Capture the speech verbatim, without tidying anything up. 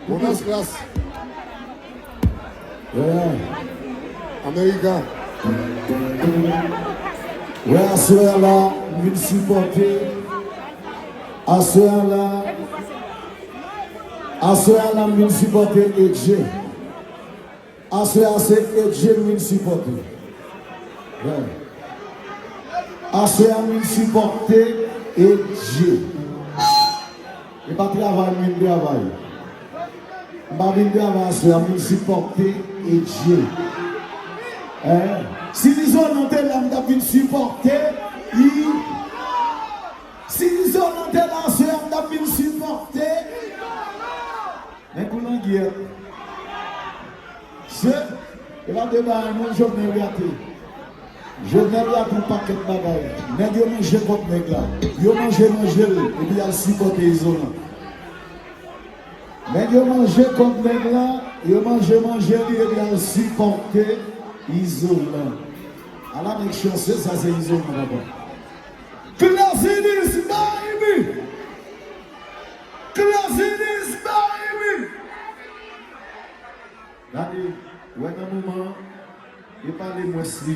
Bon dans klas. Yeah. America. Wè, aswè a la, m vin sipòte. Aswè a la, aswè a la, m vin sipòte Edje. Aswè a se Edje m vin sipòte. Yeah. Aswè a m vin sipòte Edje. E pa travay m vin travay. M pa vin travay aswè a, m vin sipòte Edje. Hein? Si Izolan te la, m t ap vin sipòte I. Si Izolan te la aswè a, m t ap vin sipòte. Men kou langyèt. Se, e pa de bagay non, Jovenel rate. Jovenel rate yon pakèt bagay. Nèg yo manje kòb nèg la. Yo manje, manje l, epi y al sipòte Izolan. Nèg yo manje kòb nèg la, yo manje, manje li, epi y al sipòte Izolan. Ala nèg chanse, sa se Izolan, papa. Clazinis, baby! Clazinis, baby! Gade, wè nan moman, e pale mwens li.